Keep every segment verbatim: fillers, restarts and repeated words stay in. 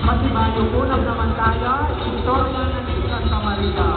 Pasibayu ku naman taya ing istorya ning Santa Maria.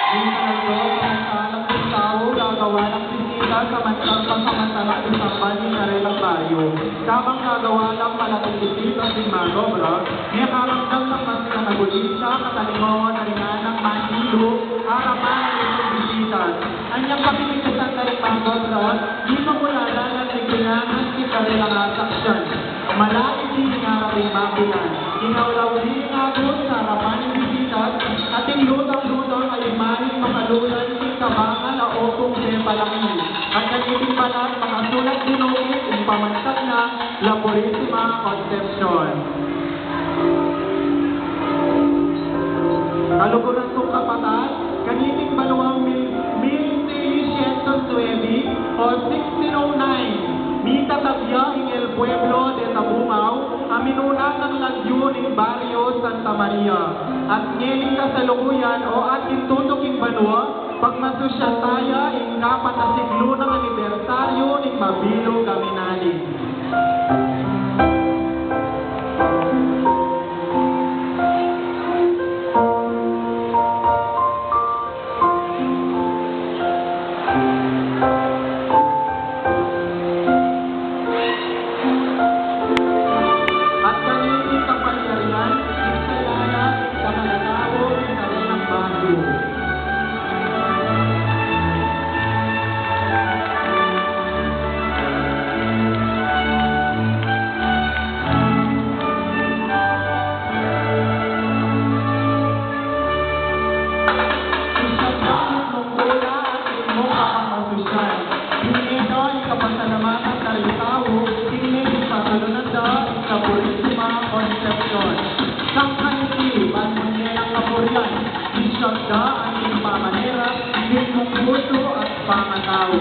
Minsan nagdoon sa alang tau gagawa lang bisita sa mantang pasamantala isang bali karelang baryu. Kabang gagawa lang malaking bisita sing mag-obra, mekaramdam nang mas kanagulisa, katalingawan na ring anak mandilu, arapan na ring bisita. Anyang pakikitasan na ring mag-obra, di pa mula na nagkikinangan sing karelang asaksyan. Malapit ing arap ning mapilan. Inaulaw ing agut sa arapan ning bisitas, at ing lutang-lutang a imahen makalulan king kabangal a opung pepalaki. At kaniting balat makasulat dinukit ing pamantag na La Purisima Concepcion. Kaluguran kung kapatad, kaniting banuang mil, mil seiscientos nuebe o sixteen oh nine, mitatag ya ing El Pueblo de Tabungao, a minuna nang lagyu ning Baryo Santa Maria. At ngening kasalukuyan o atin tutuking banua, pagmasusyan taya ing kapat a siglu nang anibersaryu ning mabilug a minaling. At kaniting kapalyarian, ing sayala, ing kamanatau, ing karelang baryu. Ing siyam a mung kula at limung kapamasusyan. Ing ito ing kapasalamatan da ring tau, ing mipatulunan da ing La Purisima Concepcion. Sangkan iti, ban munye nang kapurian, ing siyam da anting pamaneras, mismung pusu at pangatau.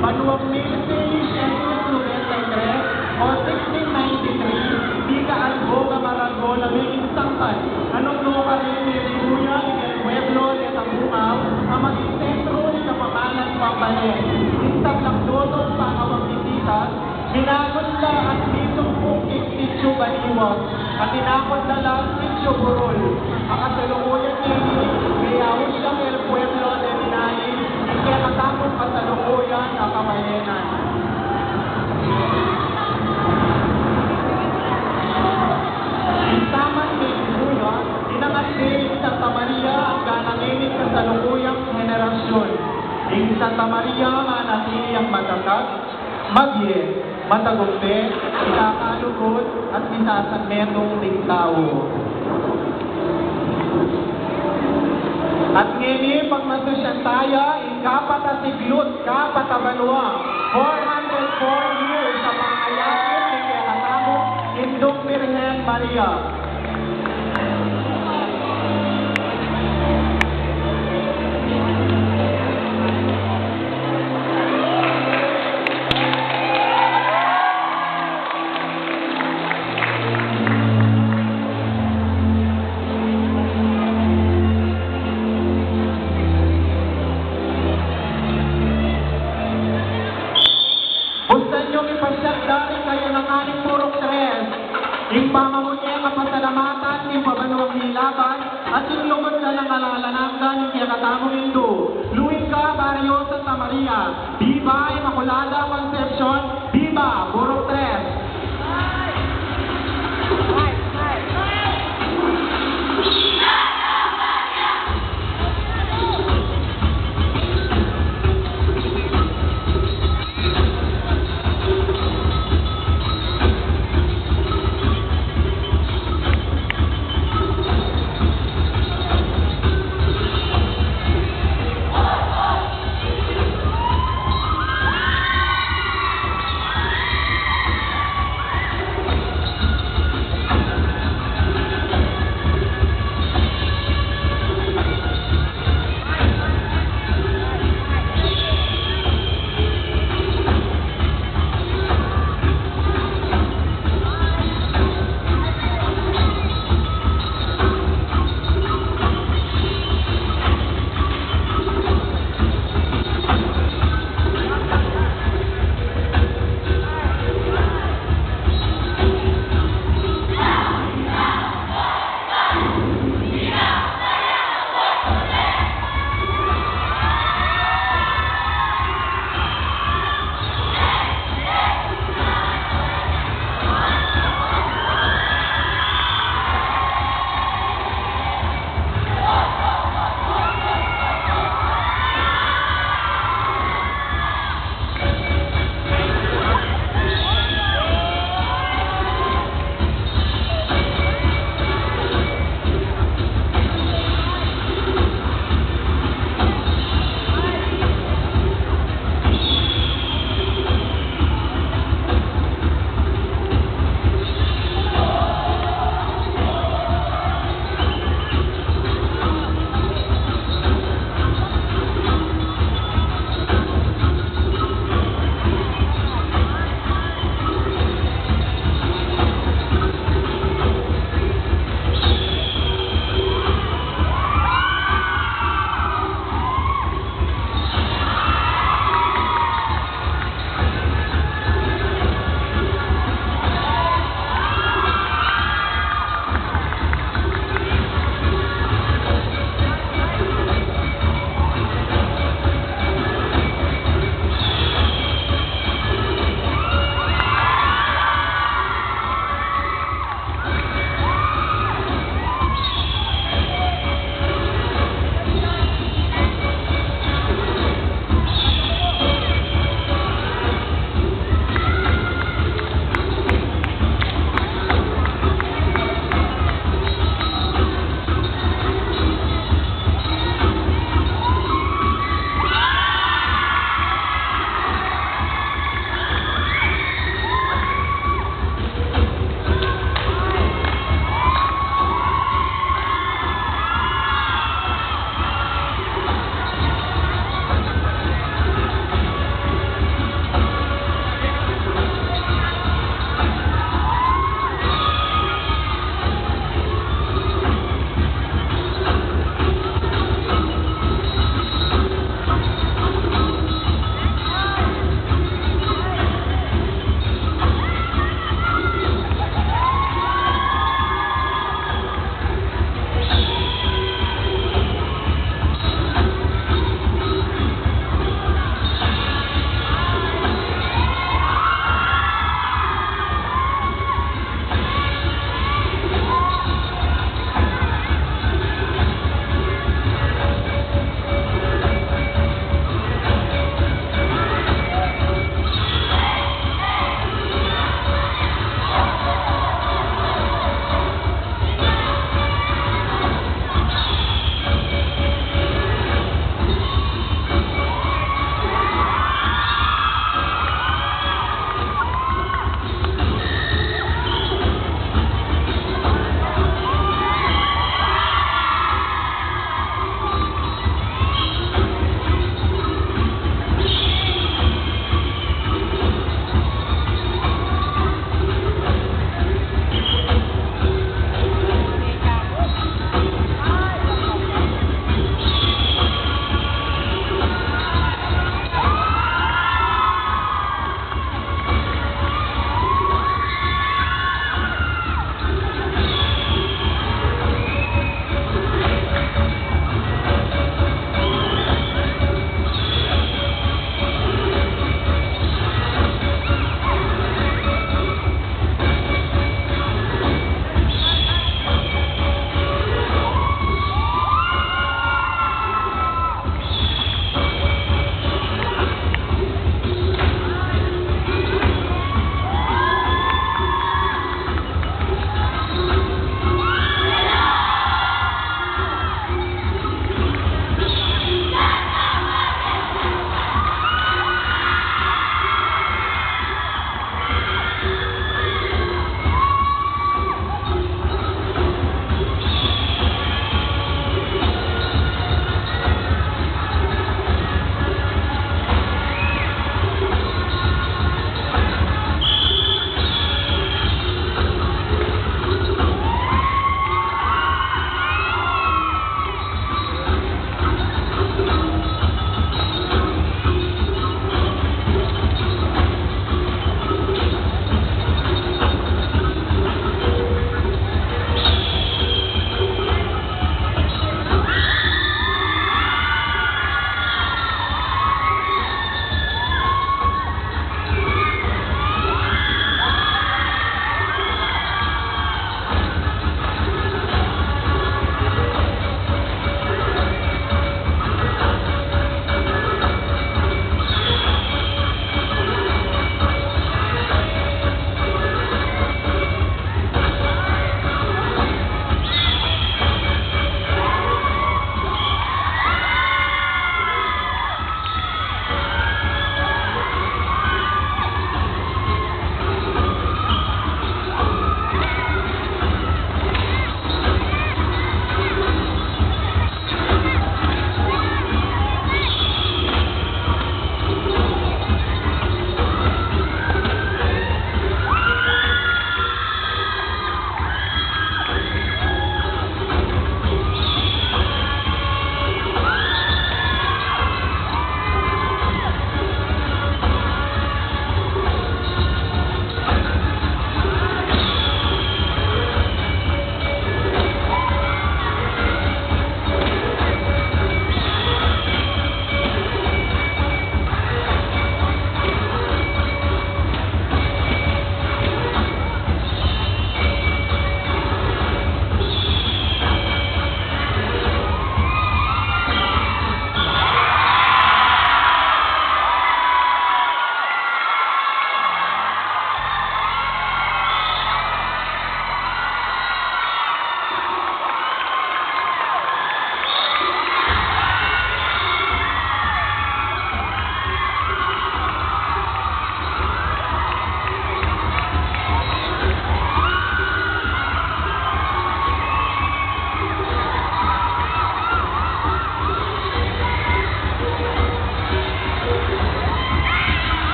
Banuang mil seiscientos noventa y tres o sixteen ninety-three, mika albo ka maralbo na menging sangkan, a nung nukarin meribuya ing El Pueblo de Tabungao, a maging sentro ning kapamalan Pambales. Ing sablang dotong pangawang bisitas, minagut la at misumpung king Sitio Baliwag, a tinakud da lang Sitio Burol. A kasalukuyan ngeni, meyaus yang El Pueblo de Minaling, ing kekatang kasalukuyan a kabayanan. Ing saman meribuya, inangat de ring Santa Maria angga na ngening kasalukuyang henerasyon. Santa Maria, manatili yang matatag, mabie, matagumpe, ikakalugud, at misasanmetung ding tau. At ngeni, pagmasusyan taya ing kapat a siglut, kapat a banua, four hundred four years a pangayapit ning kekatamung Indung Birhen Maria. Bustan yung ipasiag da ring kayanangan ning Purok Tres, ing pamamunye a pasalamatan ning pabanuang nilaban, at ing lugud na nang alang-alang angga ning kekatamung Indu Luisa Barrio Santa Maria, Viva Inmaculada Concepcion,